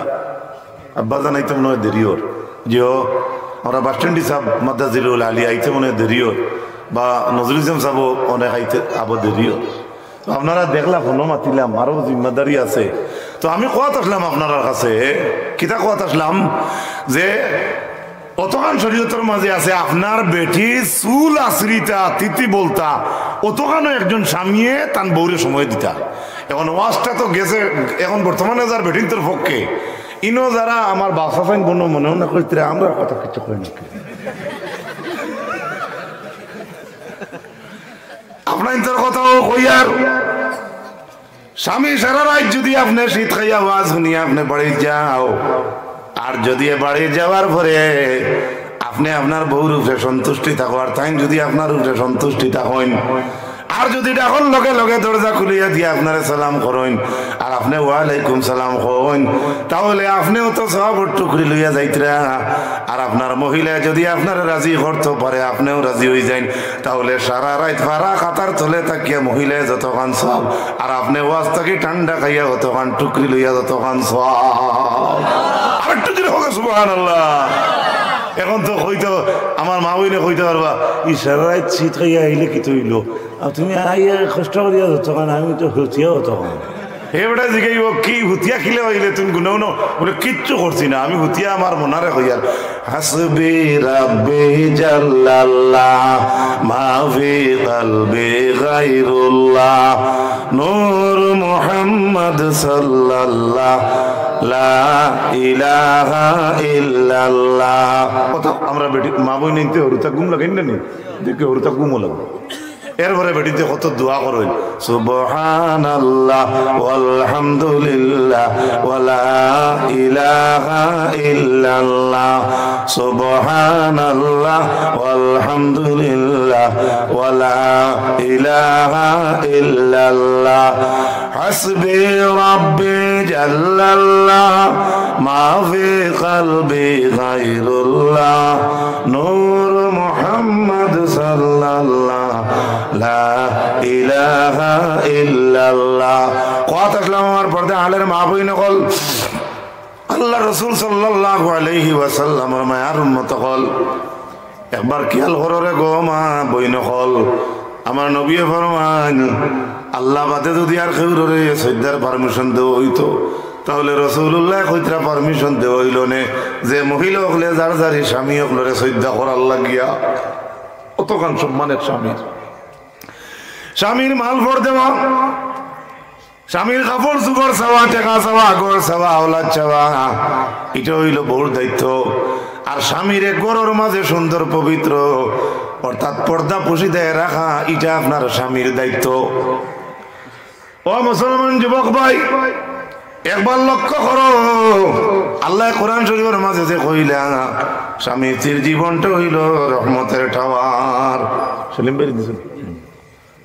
আব্বা জান আইতে মনে অয় দেরি অর। জি ও, আমরা বাসস্ট্যান্ডি সাব মাদ্দা জিল্লুহুল আলী আইতে মনে অয় দেরি অর, বা নজরুল ইসলাম সাবও অনেক আইতে আবো দেরি অর। তো আপনারা দেখলা ফোনো মাতিলাম, আরো জিম্মাদারি আছে। তো আমি কওয়াত আসলাম আপনারার কাছে, কিতা কওয়াত আসলাম যে অতখান শরীয়তর মাঝে আছে, আপনার বেটি চুল আছড়িতা, থিতি বলতা, অতখানও একজন স্বামীয়ে তান বউরে সময় দিতা। এখন ওয়াজটা তো গেছে, এখন বর্তমানে যার বেটিন্তর পক্ষে, ইনো যারা আমার বাপ চাচাইন বনো মনেও না কইতরা, আমরা কথা কিছু কই না। আপনাইন্তর কথাও কইয়ার, স্বামী সারা রাইত যুদি আপনে শীত খাইয়া ওয়াজ হুনিয়া আপনে বাড়িত যাও, আর যুদি বাড়িত যাওয়ার পরে আপনে আপনার বউর উপরে সন্তুষ্টি থাকো, আর তাইন যুদি আপনার উপরে সন্তুষ্টি থাকইন, আর যুদি ডাকর লগে লগে দরজা খুলিয়া দিয়া আপনারে সালাম করইন, আর আপনে ওয়ালাইকুম সালাম কইন, তাহলে আপনেও তো সওয়াবর টুকরি লইয়া যাইতরা। আর আপনার মহিলায় যুদি আপনারে রাজি করতো পারে, আপনেও রাজি অইযাইন, তাহলে সারা রাইত ফারা কাতার তলে থাকিয়া মহিলায় যতখান সওয়াব, আর আপনে ওয়াজ থাকি ঠান্ডা খাইয়া অতখান টুকরি লইয়া যতখান সওয়াব। আরেকটু জোরে হোক সুবহানাল্লাহ। এখন তো কইতো, আমার মা বইনে কইতা পারবা, "ই সারা রাইত শীত খাইয়া আইলে কিতা অইলো? আর তুমি আইয়া কষ্ট করিয়া যতখান, আমি তো হুতিয়া অতখান।" হে বেটা জিগাইবো, "কি হুতিয়া কিলা অইলে তুমি গুনাও না?" বলে, "কিচ্ছু করছি না, আমি হুতিয়া আমার মনারে কইয়ার।" হাসবি রাব্বি জাল্লাল্লাহ, মা ফি কলবি গায়রুল্লাহ, নূর মুহাম্মদ সাল্লাল্লাহ, লা ইলাহা ইল্লাল্লাহ। অত আমরা বেটি, মা বইন ইনতে হুরুতা ঘুম লাগে না নি? দেখে হুরুতা ঘুমও লাগে। এরপরে বেটিতে কত দোয়া করইন, সুবহানাল্লাহ ওয়ালহামদুলিল্লাহ ওয়ালা ইলাহা ইল্লাল্লাহ, সুবহানাল্লাহ ওয়ালহামদুলিল্লাহ ওয়ালা ইলাহা ইল্লাল্লাহ। হাসবি রাব্বি জাল্লাল্লাহ, মা ফি কলবি গায়রুল্লাহ, নূর মুহাম্মদ সাল্লাল্লাহ, লা ইলাহা ইল্লাল্লাহ। কওয়াত আসলাম আমার পর্দা আলের মা বইন অকল, আল্লার রসুল সাল্লাল্লাহু আলাইহি ওয়াসাল্লামর মায়ার উম্মত অকল, একবার খিয়াল করো রে গো মা বইন অকল, আমার নবীয়ে ফরমাইন, আল্লাহ বাদে যুদি আর কেউররে সইজদার পারমিশন দেওয়া অইতো, তাহলে রসুলুল্লায় কইতরা পারমিশন দেওয়া অইলো নে, যে মহিলা অকলে যার যারি স্বামী অকলরে সইজদা করার লাগিয়া। অতখান সম্মানের স্বামীর, স্বামীর মাল ফর দেওয়া, স্বামীর কাপড় চোপড় চাওয়া, টেকা চাওয়া, ঘর চাওয়া, আওলাদ চাওয়া, ইটা অইলো বউর দায়িত্ব। আর স্বামীরে ঘরর মাঝে সুন্দর পবিত্র, অর্থাৎ পর্দা পুশিদায় রাখা, ইটা আপনার স্বামীর দায়িত্ব। ও মুসলমান যুবক ভাই, একবার লক্ষ্য করো, আল্লায় কোরআন শরীফর মাঝে যে কইলা, স্বামী স্ত্রীর জীবনটা অইলো রহমতের টাওয়ার। সেলিম ভাই দিছেন।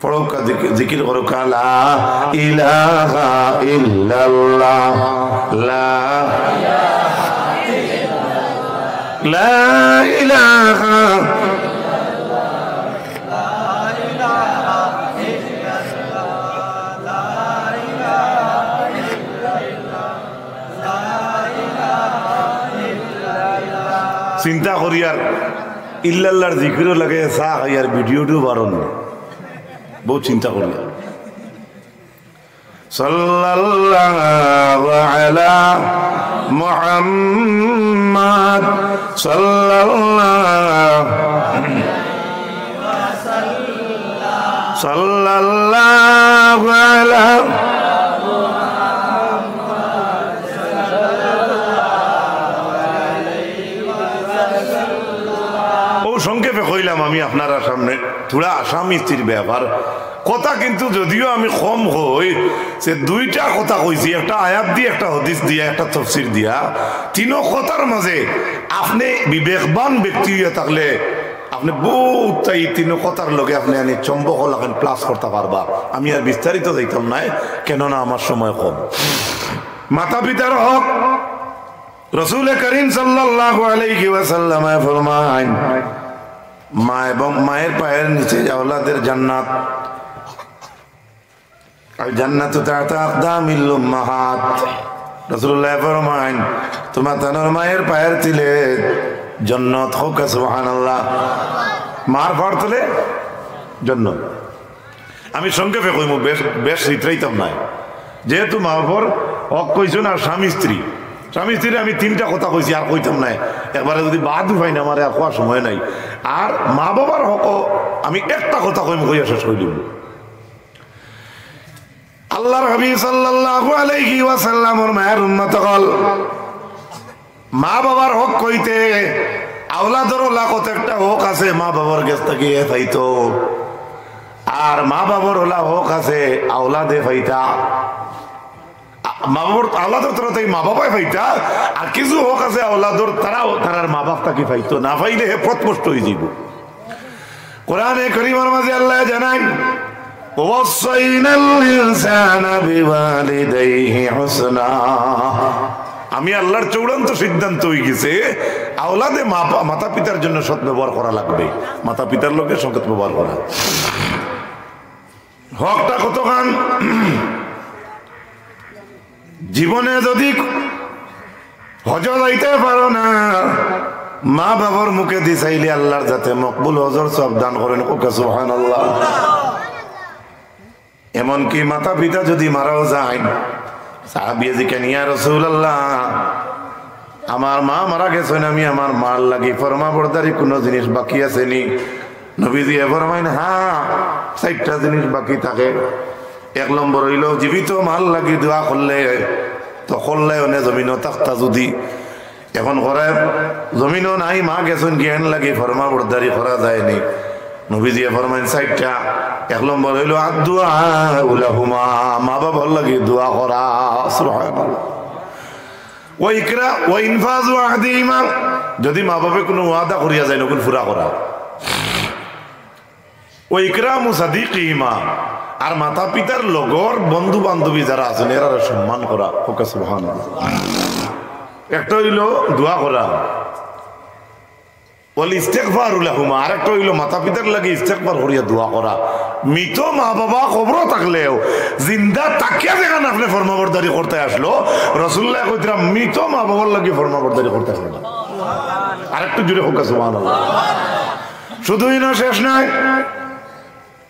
পড়উক্কা, জিকির, জিকির করউক্কা, লা ইলাহা ইল্লাল্লাহ, লা, লা ইলাহা। চিন্তা করিয়ার, ইল্লাল্লাহর জিকিরও লাগে, চা খাইয়ার ভিডিওটিও বারণ। বউত চিন্তা করিয়ার। সাল্লাল্লাহু আলা মুহাম্মাদ, সাল্লাল্লাহু, সাল্লাল্লাহু আলা। অউ সংক্ষেপে কইলাম আমি আপনারার সামনে থুড়া স্বামী স্ত্রীর ব্যাপার। কথা কিন্তু যদিও আমি কম কই, যে দুইটা কথা কইছি, একটা আয়াত দিয়া, একটা হাদিস দিয়া, একটা তফসির দিয়া, তিনো কথার মাঝে আপনে বিবেকবান ব্যক্তি অইয়া থাকলে আপনে বউত তাই তিনো কথার লগে আপনে আনি চুম্বক লাখান plus করতা পারবা। আমি আর বিস্তারিত যাইতাম নায়, কেননা আমার সময় কম। মাতা পিতার হক, রসুলে করিম সাল্লাল্লাহু আলাইহি ওয়াসাল্লামে ফরমাইন, মা এবং মায়ের পায়ের নিচে আওলাদের জান্নাত। আল জান্নাতু তাহতা আকদামিল উম্মাহাত। রাসূলুল্লাহ ফরমাইন, তুমার তানর মায়ের পায়ের তলে জন্নত। কউক্কা সুবহানাল্লাহ। মার পায়ের তলে জন্নত। আমি সংক্ষেপে কইমু, বেশ, বেশ ইতরাইতাম নায়। যেহেতু মা বাবার হক কইছইন আর স্বামী স্ত্রী, স্বামী স্ত্রীরে আমি তিনটা কথা কইছি, আর কইতাম নায়। একবারে যদি বাদ উঠাইন আমারে, আর কওয়ার সময় নাই। আর মা বাবার হকও আমি একটা কথা কইমু, কইয়া শেষ করি দিমু। আল্লাহর হাবিব সাল্লাল্লাহু আলাইহি ওয়াসাল্লামর মায়ার উম্মত অকল, মা বাবার হক কইতে আওলাদর অলা কত একটা হক আছে, মা বাবার গেছ থাকি এ পাইতো। আর মা বাবার অলা হক আছে আওলাদে পাইতা। আ-, মা বাবার, আওলাদর তরফ থাকি মা বাবায় পাইতা। আর কিছু হক আছে আওলাদর, তারাও তারার মা বাপ থাকি পাইতো, না পাইলে হে পথভ্রষ্ট অইযিবো। কোরআনে করিমর মাঝে আল্লায় জানাইন, "ওয়াসাইনাল ইনসানা বিওয়ালিদাইহি হুসনা।" আমি আল্লাহর চূড়ান্ত সিদ্ধান্ত অইগেছে, আওলাদে মা-, মাতা পিতার জন্য সৎ ব্যবহার করা লাগবে, মাতা পিতার লগে সৎ ব্যবহার করা। হকটা কতখান? জীবনে যদি হজো যাইতে পারো না, মা বাবার মুখেদি চাইলে আল্লাহর যাতে মকবুল হজর সওয়াব দান করইন। কউক্কা সুবহানাল্লাহ। এমনকি মাতা পিতা যদি মারাও যাইন, সাহাবিয়ে জিকাইন, "ইয়া রাসূলুল্লাহ, আমার মা মারা গেছইন, আমি আমার মার লাগি ফরমাবরদারি কুনু জিনিস বাকি আছে নি?" নবীজিয়ে ফরমাইন, "হ্যাঁ, চাইরটা জিনিস বাকি থাকে।" এক নম্বর অইলো, জীবিত মার লাগি দোয়া করলে, তো করলে অনে জমিনো থাকতা যদি। এখন করায় জমিনো নাই, মা গেছইন গি, এন লাগি ফরমাবরদারি করা যায় নি। নবীজিয়ে ফরমাইন চাইরটা। এক নম্বর অইলো আদ-দুআউ লাহুমা, মা বাবার লাগি দোয়া করা। সুবহানাল্লাহ। ওয়া ইকরা-, ওয়া ইনফাযু আহদিহিমা, যদি মা বাপে কুনু ওয়াদা করিয়া যাইন, অগুন পুরা করা। ওয়া ইকরামু সাদিকিহিমা, আর মাতা পিতার লগর বন্ধু বান্ধবী যারা আছইন, এরারে সম্মান করা। কউক্কা সুবহানাল্লাহ। একটা অইলো দোয়া করা, ওয়াল ইস্তেগফারু লাহুমা, আর একটা অইলো মাতা পিতার লাগি ইস্তেগফার করিয়া দোয়া করা। মৃত মা বাবা কবরো থাকলেও জিন্দা থাকিয়া যেখান আপনে ফরমাবরদারি করতে আসলো, রাসূলুল্লায় কইতরা মৃত মা বাবার লাগি ফরমাবরদারি করতে আসলো না। আর একটু জোরে কউক্কা সুবহানাল্লাহ। শুধু ইনো শেষ নায়,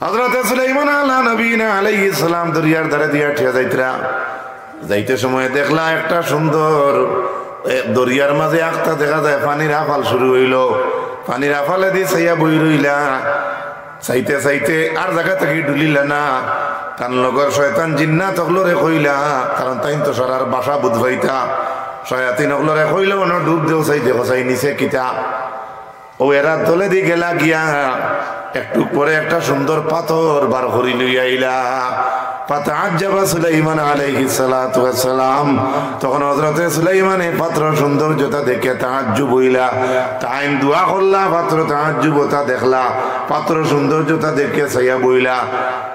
হযরতে সুলাইমান আলা নবীনা আলাইহিস সালাম দরিয়ার ধারে দিয়া আটিয়া যাইতরা। যাইতে সময় দেখলা একটা সুন্দর, এ, দরিয়ার মাঝে আখতা দেখা যায়, পানির আফাল শুরু অইলো। পানির আফালেদি চাইয়া বই রইলা। চাইতে চাইতে আর জাগা থাকি ঢুলিলা না। তান লগর শয়তান জিন্নাত অকলরে কইলা, কারণ তাইন তো সারার ভাষা বুঝ পাইতা। শয়াতিন অকলরে কইলা, "অনো ডুব দেও চাই, দেখো চাই নিচে কিতা।" অউ এরা তলেদি গেলা গিয়া, একটুক পরে একটা সুন্দর পাথর বার করি লইয়া আইলা। ফাতাআজ্জাবা সুলাইমান আলাইহিস সালাতু ওয়াস সালাম। তখন হযরতে সুলাইমানে পাথরর সৌন্দর্যতা দেখিয়া তাআজ্জুব অইলা। তাইন দোয়া করলা, পাথর তাআজ্জুবতা দেখলা, পাথরর সৌন্দর্যতা দেখিয়া চাইয়া বইলা।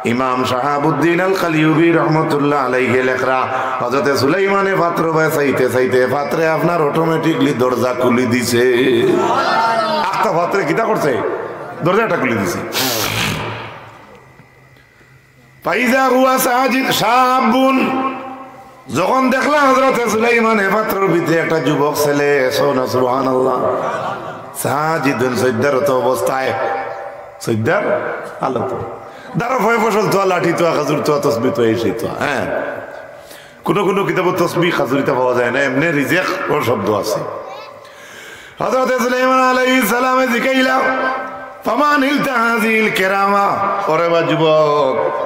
ইমাম শাহাবুদ্দিন আল কালিউবি রহমতুল্লাহ আলাইহি লেখরা, হযরতে সুলাইমানে পাথরবায় চাইতে চাইতে পাথরে আপনার automatically দরজা খুলি দিছে। আখতা পাথরে কিতা করছে? দরজাটা খুলি দিছে। ফাইজা হুয়া সাজিদ শাবুন। যখন দেখলা হযরতে সুলাইমানে পাথরর ভিতরে একটা যুবক ছেলে, সোনা সুবহানাল্লাহ, সাজিদুন, সজদারত অবস্থায়, সজদার হালত। দাঁড়া, ফয় ফসল তোয়া, লাঠি তোয়া, খাজুর তোয়া, তসবি তোয়া, এই সেই তোয়া, হ্যাঁ। কোনো কোনো কিতাবো তসবি খাজুরিতা পাওয়া যায় না, এমনে রিজেক ওর শব্দ আছে। হযরতে সুলাইমান আলাইহিস সালামে জিকাইলা, "ফামা নিলতা হাযিহিল কেরামা?" ওরে বা যুবক,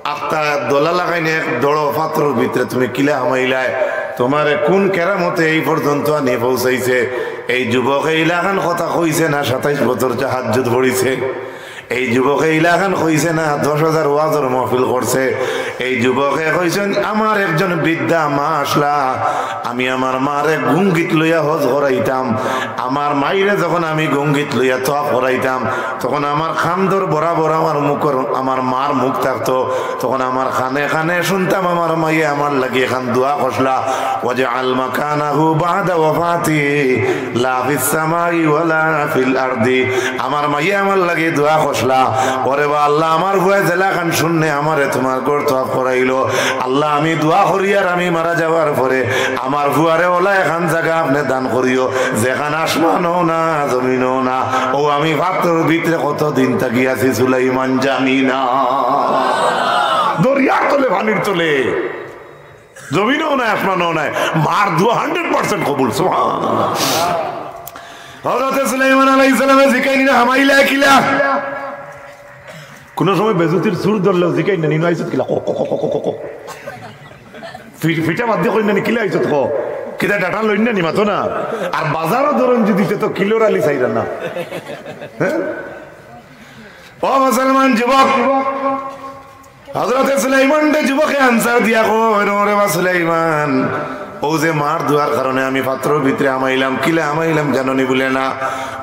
আখতা দলা লাগাইনে এক দড়ো পাথরর ভিতরে তুমি কিলা হামাইলায়? তোমারে কোন কেরামতে এই পর্যন্ত আনি পৌঁছাইছে? এই যুবকে ইলাখান কথা কইছে না, সাতাইশ বছর তাহাজ্জুদ পড়িছে। এই যুবকে ইলাখান কইছে না, দশ হাজার ওয়াজর মাহফিল করছে। এই যুবকে কইছইন, "আমার একজন বৃদ্ধা মা আসলা, আমি আমার মারে গুঙ্গিত লইয়া হজ করাইতাম। আমার মাইরে যখন আমি গুঙ্গিত লইয়া তওয়াফ করাইতাম, তখন আমার কান্দর বরাবর আমার মুখর, আমার মার মুখ থাকতো। তখন আমার কানে কানে শুনতাম আমার মাইয়ে আমার লাগি এখান দোয়া করছলা, ওয়াজআল মাকানাহু বা'দা ওয়াফাতি লা ফিস সামাই ওয়ালা ফিল আরদি।" আমার মাইয়ে আমার লাগি দোয়া করছলা, "ওরে বা আল্লাহ, আমার ফুয়ায় যেলাখান শুননে আমারে তোমার ঘর তওয়াফ করাইলো। আল্লাহ, আমি দোয়া করি আর আমি মারা যাওয়ার পরে আমার ফুয়ারে ওলা এখান জাগা আপনে দান করিও, যেখান আসমানও না, জমিনও না।" ও আমি পাথরর ভিতরে কতদিন থাকি আছি সুলাইমান জানি না। দরিয়ার তলে, পানির তলে। জমিনও নাই, আসমানও নাই, মার দোয়া hundred percent কবুল। সুবহানাল্লাহ। হযরতে সুলাইমান আলাইহিস সালামে জিকাইন না, "হামাইলা কিলা?" কোনো সময় বেজুতির সুর ধরলেও জিকাইন না, "নিনো আইছত কিলা? কো, কো, কো।" ফি-, ফিটা বাদ দিয়া কইন না নি, "কিলা আইছত কো?" কিতা ডাটা লইন না নি, মাতো না। আর বাজারও ধরন যদি দিতে তো কিলোর আলি চাইরা না। হ্যাঁ? ও মুসলমান যুবক, হযরতে সুলাইমানরে যুবকে answer দিয়া কইন, "ওরে বা সুলাইমান, ও যে মার দোয়ার কারণে আমি পাথরর ভিতরে হামাইলাম, কিলা হামাইলাম জানো নি?" বুলে, "না।"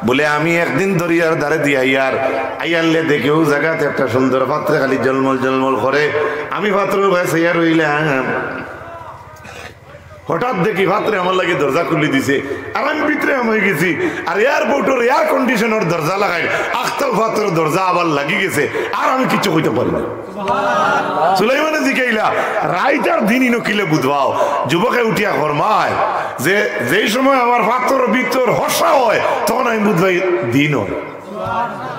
বুলে, "আমি একদিন দরিয়ার ধারে দিয়া আইয়ার, আইয়ারলে দেখি ও জাগাত একটা সুন্দর পাথরে খালি জলমল জলমল করে, আমি পাথরর বায় চাইয়া রইলাম।" হঠাৎ দেখি পাথরে আমার লাগি দরজা খুলি দিছে, আর আমি ভিতরে হামাই গেছি। আর এয়ারপোর্টর এয়ার কন্ডিশনর দরজা লাগাইল, আখতাও পাথরর দরজা আবার লাগি গেছে, আর আমি কিচ্ছু কইতাম পারি না। সুলাইমানে জিকাইলা, "রাইত আর দিন ইনো কিলা বুঝবাও?" যুবকে উঠিয়া ফরমায় যে, "যেই সময় আমার পাথরর ভিতর হর্ষা হয়, তখন আমি বুঝবাই দিন হয়।"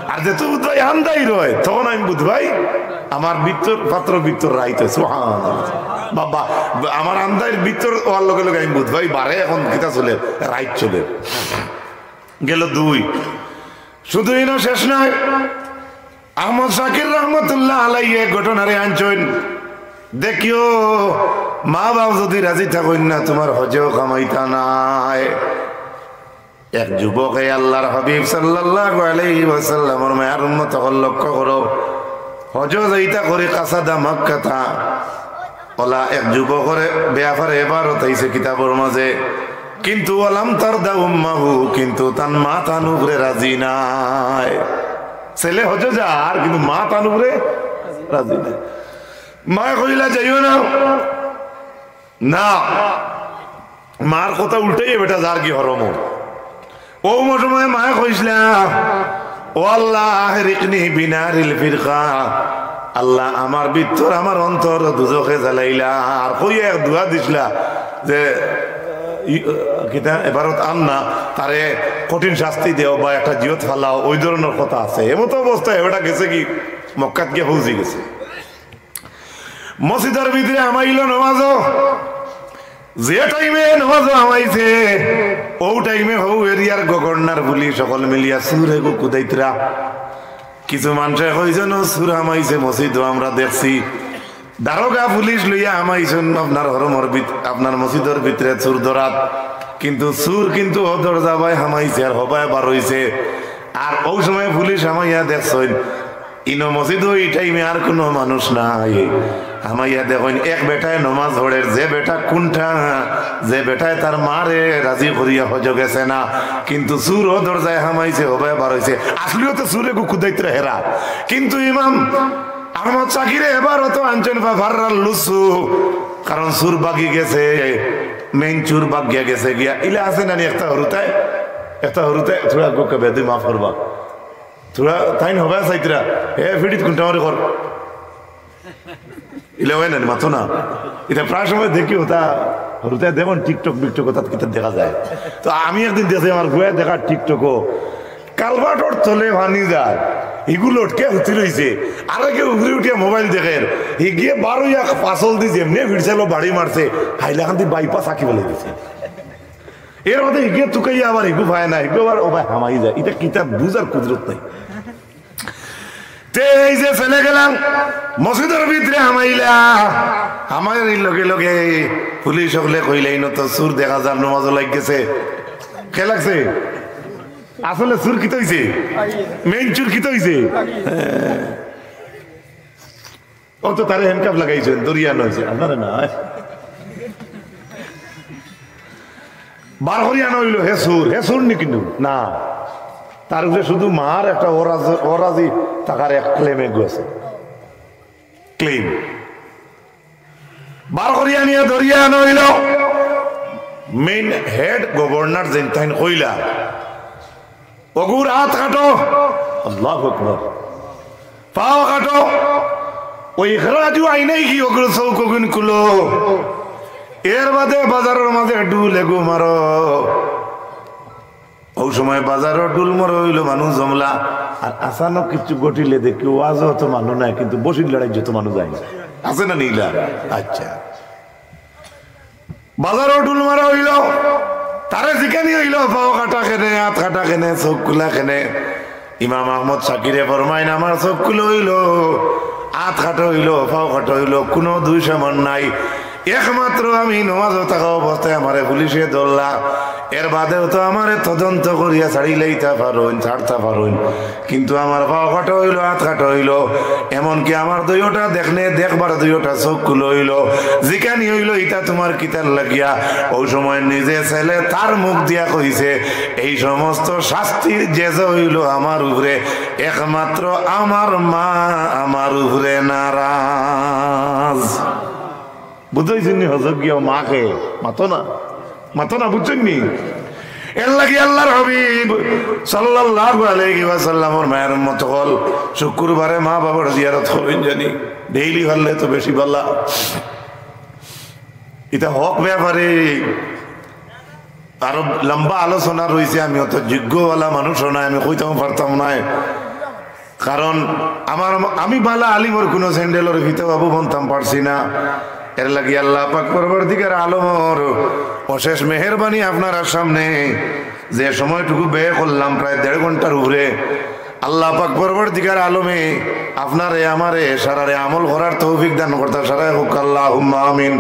আর যেহেতু বুধবাই আন্দাইর হয়, তখন আমি বুধবাই আমার ভিতর, পাথরর ভিতর রাইত হয়। সুবহানাল্লাহ। বাবা, আমার আন্দাইর ভিতর অওয়ার লগে লগে আমি বুধবাই বারে এখন কিতা চলে, রাইত চলে। গেল দুই। শুধু ইনো শেষ নায়, আহমদ শাকির রহমতুল্লাহ আলাইহি এক ঘটনারে আনছইন। দেখিও, মা বাপ যদি রাজি থাকইন না, তোমার হজেও কামাইতা নায়। এক যুবকে আল্লাহর হাবিব সাল্লাল্লাহু আলাইহি ওয়াসাল্লামর মায়ার উম্মত অকল লক্ষ্য করো, হজো যাইতা করি কাসাদা মক্কাতা, অলা এক যুবকর ব্যাপারে এবারত আইছে কিতাবর মাঝে, কিন্তু ওয়ালাম তারদা উম্মাহু, কিন্তু তান মা তান উপরে রাজি নায়। ছেলে হজো যার, কিন্তু মা তান উপরে রাজি নায়। মায় কইলা, "যাইও না।" না, মার কথা উল্টাইয়া বেটা যার কি হরম। ও সময় মায় কইছলা, "ও আল্লাহ, আহরিকনি বিনারিল ফিরকা।" আল্লাহ, আমার ভিতর, আমার অন্তর দুজখে জ্বালাইলা। আর কইয়া এক দোয়া দিছলা যে, ই-, কিতা এবারত আন না, তারে কঠিন শাস্তি দেও বা একটা জিয়ত ফালাও, ওই ধরনের কথা আছে। এমতো অবস্থায় বেটা গেছে কি, মক্কাত গিয়া পৌঁছি গেছে। মসজিদর ভিতরে হামাইলো নমাজো। যে টাইমে নমাজো হামাইছে, ও টাইমে হউ এরিয়ার গভর্নর পুলিশ অকল মিলিয়া চুর এগু কুদাইতরা। কিছু মানষে কইছইন, "ও চুর হামাইছে মসজিদো, আমরা দেখছি।" দারোগা পুলিশ লইয়া হামাইছইন আপনার হরমর ভিত-, আপনার মসজিদর ভিতরে চুর ধরাত, কিন্তু চুর কিন্তু অউ দরজা বায় হামাইছে আর হবায় বার অইছে। আর অউ সময় পুলিশ হামাইয়া দেখছইন, ইনো মসজিদো ই টাইমে আর কুনু মানুষ নাই। হামাইয়া দেখইন, এক বেটায় নমাজ পড়ের, যে বেটা কুনটা, যে বেটায় তার মারে রাজি করিয়া হজো গেছে না, কিন্তু চুর অউ দরজায় হামাইছে, হবায় বার অইছে। আসলেও তো চুরে গু কুদাইত্রা হেরা, কিন্তু ইমাম আহমদ শাকিরে এবার অত আনছইন ফাফাররাল লুসু, কারণ চুর বাগি গেছে, মেইন চুর বাগিয়া গেছে গিয়া। ইলা আছে নানি একটা হুরুতায়, একটা হুরুতায়, থুড়া গুকা বেদুই মাফ করবা। থুড়া তাইন হবায় চাইত্রা, হে ফিড়িত কুনটা মারি কর। ইলা অয় নানি, মাতো না। ইতা প্রায় সময় দেখি অতা, হুরুতায় দেখইন TikTok বিকটক অতাত কিতা দেখা যায়। তো আমি একদিন দেখছি আমার ফুয়ায় দেখার TikTok-ও, কালভার্টর তলে পানি যায়, ইগু লটকিয়া হুতি রইছে, আরেকে উপরে উঠিয়া মোবাইল দেখের, হিগিয়ে বারইয়া পাছলদি যেমনে ফিরছিল বাড়ি মারছে, হাইলাকান্দি বাইপাস আঁকি ফালাই দিছে। এর মধ্যে হিগিয়ে তুকাইয়া আবার হিগু পায় না, হিগু আবার অবায় হামাই যায়। ইতা কিতা বুঝার কুদরত নাই। তে এই যে ছেলে গেলাম মসজিদর ভিতরে হামাইলা, হামাইর লগে লগে পুলিশ অকলে কইলা, "ইনো তো চুর দেখা যার, নমাজো লাগি গেছে।" কে লাগছে? আসলে চুর কিতা অইছে? মেইন চুর কিতা অইছে? অউ তো তারে handcuff লাগাইছইন, ধরিয়া আনা অইছে, আপনারে না। বার করিয়া আনা অইলো, হে চুর, হে চুর নি কিন্তু না। তার উপরে শুধু মার একটা অরাজ-, অরাজি থাকার এক claim এগু আছে। Claim। বার করিয়া আনিয়া ধরিয়া আনা অইলো। মেইন হেড গভর্নর যেইন তাইন কইলা, "অগুর আত কাটো।" আল্লাহু আকবার। "পাও কাটো।" ওই ইখরাজু আইনাইহি, অগুর চউখ অগুইন খুলো। এর বাদে বাজারর মাঝে ঢুল এগু মারো। অউ সময় বাজারো ঢুল মারা অইলো, মানুষ জমলা। আর আচানক কিচ্ছু ঘটিলে দেখি ওয়াজো অত মানুষ নাই, কিন্তু বসির লড়াই যত মানুষ যায়। আছে না নি ইলা? আচ্ছা। বাজারো ঢুল মারা অইলো, তারে জিকানি অইলো, "পাও কাটা কেনে, আত কাটা কেনে, চউখ খুলা কেনে?" ইমাম আহমদ শাকিরে ফরমাইন, "আমার চউখ খুলা অইলো, আত কাটা অইলো, পাও কাটা অইলো, কুনু দুষ আমার নাই। একমাত্র আমি নমাজো থাকা অবস্থায় আমারে পুলিশে ধরলা, এর বাদেও তো আমারে তদন্ত করিয়া ছাড়িলাইতা পারইন, ছাড়তা পারইন, কিন্তু আমার পাও কাটা অইলো, আত কাটা অইলো, এমনকি আমার দুইওটা দেখনে, দেখবার দুইওটা চউখ খুলা অইলো, জিকানি অইলো, ইতা তুমার কিতার লাগিয়া?" অউ সময় নিজে ছেলে তার মুখ দিয়া কইছে, "এই সমস্ত শাস্তি যে যে অইলো আমার উপরে, একমাত্র আমার মা আমার উপরে নারাজ।" বুঝাইছইন নি? হজো গিয়া মাকে মাতো না, মাতো না, বুঝছইন নি? এর লাগি আল্লাহর হাবিব সাল্লাল্লাহু আলাইহি ওয়াসাল্লামর মায়ার উম্মত অকল শুক্রবারে মা বাবার জিয়ারত করইন জানি, ডেইলি পারলে তো বেশি ভালা। ইটা হক ব্যাপারে আরো লম্বা আলোচনা রইছে, আমি অত যোগ্যওয়ালা মানুষও নায়, আমি কইতাম পারতাম নায়। কারণ আমার, আমি ভালা আলিমর কুনু স্যান্ডেলর ফিতা বাবু বনতাম পারছি না। এর লাগি আল্লাহ পাক পরওয়ারদিগার আলমর অশেষ মেহেরবানি আপনারার সামনে যে সময়টুকু ব্যয় করলাম, প্রায় দেড় ঘন্টার উপরে, আল্লাহ পাক পরওয়ারদিগার আলমে আপনারে আমারে সারারে আমল করার তৌফিক দান করতা, সারায় কউক্কা আল্লাহুম্মা আমিন।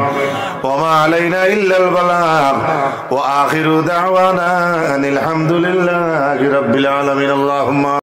ওয়া মা আলাইনা ইল্লাল বালাগ। ওয়া আখিরু দাওয়ানা আনিল হামদুলিল্লাহি রাব্বিল আলামিন। আল্লাহুম্মা